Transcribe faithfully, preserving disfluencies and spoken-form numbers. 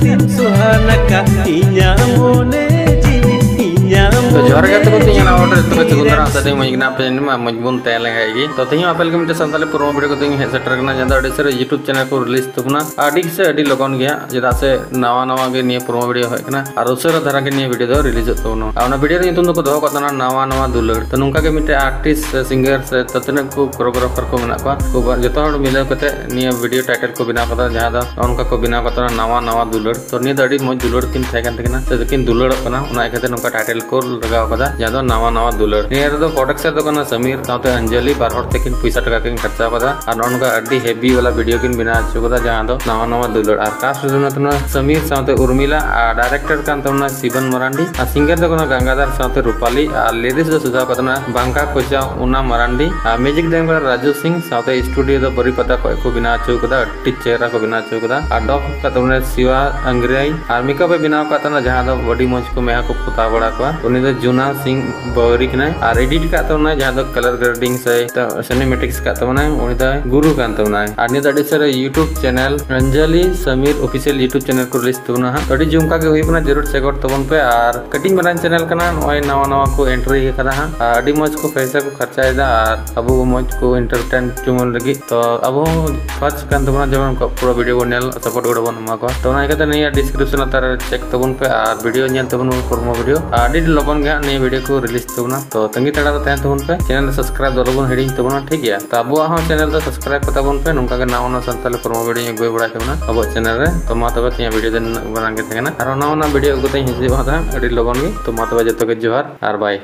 ᱛᱮᱢ ᱥᱚᱦᱟᱱᱟᱠᱟ ᱤᱧᱟᱹᱜ ᱢᱚᱱᱮ ᱡᱤᱣᱤ, ᱤᱧᱟᱹᱜ ᱛᱚ ᱡᱚᱦᱟᱨ ᱜᱮ ᱜᱟᱛᱮ ᱠᱚ, ᱛᱮᱦᱮᱧ ᱟᱨ ᱢᱤᱫᱴᱮᱱ ᱛᱚᱵᱮ ᱥᱟᱹᱜᱩᱱ ᱫᱟᱨᱟᱢ ᱥᱟᱛᱮ ᱢᱚᱡᱽ ᱜᱮ ᱱᱟᱜ ᱯᱮ ᱧᱟᱢᱟ, ᱢᱚᱡᱽ ᱵᱚᱱ ᱛᱟᱦᱮᱸ ᱞᱮᱱ ᱠᱷᱟᱡ ᱜᱮ᱾ ᱛᱚ ᱛᱮᱦᱮᱧ ᱦᱚᱸ ᱟᱯᱮ ᱞᱟᱹᱜᱤᱫ ᱢᱤᱫᱴᱮᱱ ᱥᱟᱱᱛᱟᱲᱤ promo video ᱠᱟᱛᱮ ᱤᱧ ᱦᱮᱡ ᱥᱮᱴᱮᱨ ᱠᱟᱱᱟ, ᱡᱟᱦᱟᱸ ᱫᱚ ᱟᱹᱰᱤ ᱩᱥᱟᱹᱨᱟ YouTube channel ᱠᱚ release ᱛᱟᱵᱚᱱᱟ, ᱟᱹᱰᱤ ᱥᱮ ᱟᱹᱰᱤ ᱞᱚᱜᱚᱱ ᱜᱮ ᱦᱟᱸᱜ, ᱪᱮᱫᱟᱜ ᱥᱮ ᱱᱟᱣᱟ ᱱᱟᱣᱟ ᱜᱮ ᱱᱤᱭᱟᱹ promo video ᱦᱮᱡ ᱠᱟᱱᱟ ᱟᱨ ᱩᱥᱟᱹᱨᱟ ᱫᱷᱟᱨᱟ ᱜᱮ ᱱᱤᱭᱟᱹ video ᱫᱚ releaseᱚᱜ ᱛᱟᱵᱚᱱᱟ᱾ ᱟᱨ ᱚᱱᱟ video ᱨᱮ ᱧᱩᱛᱩᱢ ᱫᱚᱠᱚ ᱫᱚᱦᱚ ᱠᱟᱜ ᱛᱟᱦᱮᱱᱟ ᱱᱟᱣᱟ ᱱᱟᱣᱟ ᱫᱩᱞᱟᱹᱲ᱾ ᱛᱚ ᱱᱚᱝᱠᱟ ᱜᱮ ᱢᱤᱫᱴᱮᱱ artist ᱥᱮ singer ᱥᱮ ᱛᱤᱱᱟᱹᱜ ᱠᱚ choreographer ᱠᱚ ᱢᱮᱱᱟᱜ ᱠᱚᱣᱟ, ᱩᱱᱠᱩ ᱡᱚᱛᱚ ᱦᱚᱲ ᱢᱤᱞᱟᱹᱣ ᱠᱟᱛᱮ ᱱᱤᱭᱟᱹ video title ᱠᱚ ᱵᱮᱱᱟᱣ ᱠᱟᱫᱟ, ᱡᱟᱦᱟᱸ ᱫᱚ ᱱᱚᱜᱼᱚ ᱱᱚᱝᱠᱟ ᱠᱚ ᱵᱮᱱᱟᱣ ᱠᱟᱫ ᱛᱟᱦᱮᱱᱟ ᱱᱟᱣᱟ ᱱᱟᱣᱟ ᱫᱩᱞᱟᱹᱲ᱾ ᱛᱚ ᱱᱤᱭᱟᱹ ᱫᱚ ᱟᱹᱰᱤ ᱢᱚᱡᱽ ᱫᱩᱞᱟᱹᱲ ᱠᱤᱱ ᱛᱟᱦᱮᱸ ᱠᱟᱱ ᱛᱟᱹᱠᱤᱱᱟ, ᱥᱮ ᱫᱚᱠᱤᱱ ᱫᱩᱞᱟᱹᱲᱚᱜ ᱠᱟᱱᱟ, ᱚᱱᱟ ᱤᱭᱠᱟᱹᱛᱮ ᱱᱚᱝᱠᱟ title ᱠᱚ ᱞᱟᱜᱟᱣ ᱠᱟᱫᱟ, ᱡᱟᱦᱟᱸ ᱫᱚ ᱱᱟᱣᱟ ᱱᱟᱣᱟ ᱫᱩᱞᱟᱹᱲ᱾ ᱱᱤᱭᱟᱹ ᱨᱮᱫᱚ producer ᱫᱚ ᱠᱟᱱᱟ ᱥᱟᱢᱤᱨ, ᱥᱟᱶᱛᱮ ᱚᱧᱡᱚᱞᱤ, ᱵᱟᱨ ᱦᱚᱲ ᱛᱮᱠᱤᱱ ᱯᱚᱭᱥᱟ ᱴᱟᱠᱟ ᱠᱤᱱ ᱠᱷᱚᱨᱪᱟ ᱠᱟᱫᱟ᱾ ᱟᱨ ᱱᱚᱜᱼᱚ ᱱᱚᱝᱠᱟ ᱟᱹᱰᱤ heavy ᱣᱟᱞᱟ video ᱠᱤᱱ ᱵᱮᱱᱟᱣ ᱦᱚᱪᱚ ᱠᱟᱫᱟ, ᱡᱟᱦᱟᱸ ᱫᱚ ᱱᱟᱣᱟ ᱱᱟᱣᱟ ᱫᱩᱞᱟᱹᱲ᱾ ᱟᱨ cast ᱨᱮᱫᱚ ᱢᱮᱱᱟᱜ ᱛᱟᱵᱚᱱᱟ ᱥᱟᱢᱤᱨ ᱥᱟᱶᱛᱮ ᱩᱨᱢᱤᱞᱟ, ᱟᱨ director ᱠᱟᱱ ᱛᱟᱵᱚᱱᱟ ᱥᱤᱵᱟᱱ ᱢᱟᱨᱟᱱᱰᱤ, ᱟᱨ singer ᱫᱚ ᱠᱟᱱᱟ ᱜᱟᱝᱜᱟᱫᱷᱟᱨ ᱥᱟᱶᱛᱮ ᱨᱩᱯᱟᱞᱤ, ᱟᱨ lyrics ᱫᱚ ᱥᱟᱡᱟᱣ ᱠᱟᱫ ᱛᱟᱵᱚᱱᱟ ᱵᱟᱝᱠᱟ ᱠᱚᱪᱟ ᱚᱱᱟ ᱢᱟᱨᱟᱱᱰᱤ, ᱟᱨ music ᱫᱚ ᱮᱢ ᱠᱟᱫᱟ ᱨᱟᱡᱩ ᱥᱤᱝ, ᱥᱟᱶᱛᱮ studio ᱫᱚ ᱵᱟᱨᱤᱯᱟᱫᱟ ᱠᱷᱚᱱ ᱠᱚ ᱵᱮᱱᱟᱣ ᱦᱚᱪᱚ ᱠᱟᱫᱟ, ᱟᱹᱰᱤ ᱪᱮᱦᱨᱟ ᱠᱚ ᱵᱮᱱᱟᱣ ᱦᱚᱪᱚ ᱠᱟᱫᱟ᱾ ᱟᱨ dub ᱠᱟᱫ ᱛᱟᱵᱚᱱᱟ ᱥᱤᱣᱟ ᱟᱝᱜᱽᱨᱟᱭ, ᱟᱨ makeup ᱮ ᱵᱮᱱᱟᱣ ᱠᱟᱫ ᱛᱟᱦᱮᱱᱟ, ᱡᱟᱦᱟᱸ ᱫᱚ ᱟᱹᱰᱤ ᱢᱚᱡᱽ ᱠᱚ ᱢᱮᱫᱦᱟ ᱠᱚ ᱯᱚᱛᱟᱣ ᱵᱟᱲᱟ ᱠᱚᱣᱟ᱾ ᱩᱱᱤ ᱫᱚ ᱡᱩᱱᱟ ᱥᱤᱝ ᱵᱟᱣᱨᱤ ᱠᱟᱱᱟᱭ, ᱟᱨ edit ᱠᱟᱫ ᱛᱟᱵᱚᱱᱟᱭ ᱡᱟᱦᱟᱸ ᱫᱚ color grading ᱥᱮ cinematics ᱠᱟᱫ ᱛᱟᱵᱚᱱᱟᱭ, ᱩᱱᱤ ᱫᱚ ᱜᱩᱨᱩ ᱠᱟᱱ ᱛᱟᱵᱚᱱᱟᱭ᱾ ᱟᱨ ᱱᱤᱭᱟᱹ ᱫᱚ ᱟᱹᱰᱤ ᱩᱥᱟᱹᱨᱟ YouTube channel Anjali Samir official YouTube channel ᱠᱚ release ᱛᱟᱵᱚᱱᱟ ᱦᱟᱸᱜ᱾ ᱟᱹᱰᱤ ᱡᱚᱢᱠᱟ ᱜᱮ ᱦᱩᱭᱩᱜ ᱠᱟᱱᱟ, ᱡᱟᱹᱨᱩᱲ check out ᱛᱟᱵᱚᱱ ᱯᱮ᱾ ᱟᱨ ᱠᱟᱹᱴᱤᱡ ᱢᱟᱨᱟᱝ channel ᱠᱟᱱᱟ, ᱱᱚᱜᱼᱚᱭ ᱱᱟᱣᱟ ᱱᱟᱣᱟ ᱠᱚ entry ᱟᱠᱟᱫᱟ ᱦᱟᱸᱜ᱾ ᱟᱨ ᱟᱹᱰᱤ ᱢᱚᱡᱽ ᱠᱚ ᱯᱚᱭᱥᱟ ᱠᱚ ᱠᱷᱚᱨᱪᱟᱭᱮᱫᱟ, ᱟᱨ ᱟᱵᱚ ᱢᱚᱡᱽ ᱠᱚ entertain ᱦᱚᱪᱚ ᱵᱚᱱ ᱞᱟᱹᱜᱤᱫ᱾ ᱛᱚ ᱟᱵᱚ ᱦᱚᱸ first ᱠᱟᱱ ᱛᱟᱵᱚᱱᱟ ᱡᱮᱢᱚᱱ ᱩᱱᱠᱩᱣᱟᱜ ᱯᱩᱨᱟᱹ video ᱵᱚᱱ ᱧᱮᱞ, support ᱜᱚᱲᱚ ᱵᱚᱱ ᱮᱢᱟ ᱠᱚᱣᱟ᱾ ᱛᱚ ᱚᱱᱟ ᱤᱭᱠᱟᱹᱛᱮ ᱱᱤᱭᱟᱹ description ᱞᱟᱛᱟᱨ ᱨᱮ check ᱛᱟᱵᱚᱱ ᱯᱮ ᱟᱨ video ᱧᱮᱞ ᱛᱟᱵᱚᱱ ᱯᱮ, promo video᱾ ᱟᱨ ᱟᱹᱰᱤ ᱞᱚᱜᱚᱱ ᱜᱮ ᱦᱟᱸᱜ ᱱᱤᱭᱟᱹ video ᱠᱚ release ᱛᱟᱵᱚᱱᱟ᱾ ᱛᱚ ᱛᱟᱺᱜᱤ ᱛᱟᱲᱟ ᱨᱮ ᱛᱟᱦᱮᱱ ᱛᱟᱵᱚᱱ ᱯᱮ, channel ᱫᱚ subscribe ᱫᱚ ᱟᱞᱚᱵᱚᱱ ᱦᱤᱲᱤᱧ ᱛᱟᱵᱚᱱᱟ, ᱴᱷᱤᱠ ᱜᱮᱭᱟ? ᱛᱚ ᱟᱵᱚᱣᱟᱜ ᱦᱚᱸ channel ᱫᱚ subscribe ᱠᱟᱛᱟ ᱵᱚᱱ ᱯᱮ, ᱱᱚᱝᱠᱟ ᱜᱮ ᱱᱟᱣᱟ ᱱᱟᱣᱟ ᱥᱟᱱᱛᱟᱲᱤ promo video ᱧ ᱟᱹᱜᱩ ᱵᱟᱲᱟᱭ ᱛᱟᱵᱚᱱᱟ ᱟᱵᱚᱣᱟᱜ channel ᱨᱮ᱾ ᱛᱚ ᱢᱟ ᱛᱚᱵᱮ ᱛᱮᱦᱮᱧᱟᱜ video ᱫᱚ ᱱᱤᱱᱟᱹᱜ ᱢᱟᱨᱟᱝ ᱜᱮ ᱛᱟᱦᱮᱸ ᱠᱟᱱᱟ, ᱟᱨᱦᱚᱸ ᱱᱟᱣᱟ ᱱᱟᱣᱟ video ᱟᱹᱜᱩ ᱠᱟᱛᱮᱧ ᱦᱤᱡᱩᱜᱼᱟ ᱦᱟᱸᱜ ᱟᱹᱰᱤ ᱞᱚᱜᱚᱱ ᱜᱮ᱾ ᱛᱚ ᱢᱟ ᱛᱚᱵᱮ ᱡᱚᱛᱚ ᱜᱮ ᱡᱚᱦᱟᱨ ᱟᱨ bye᱾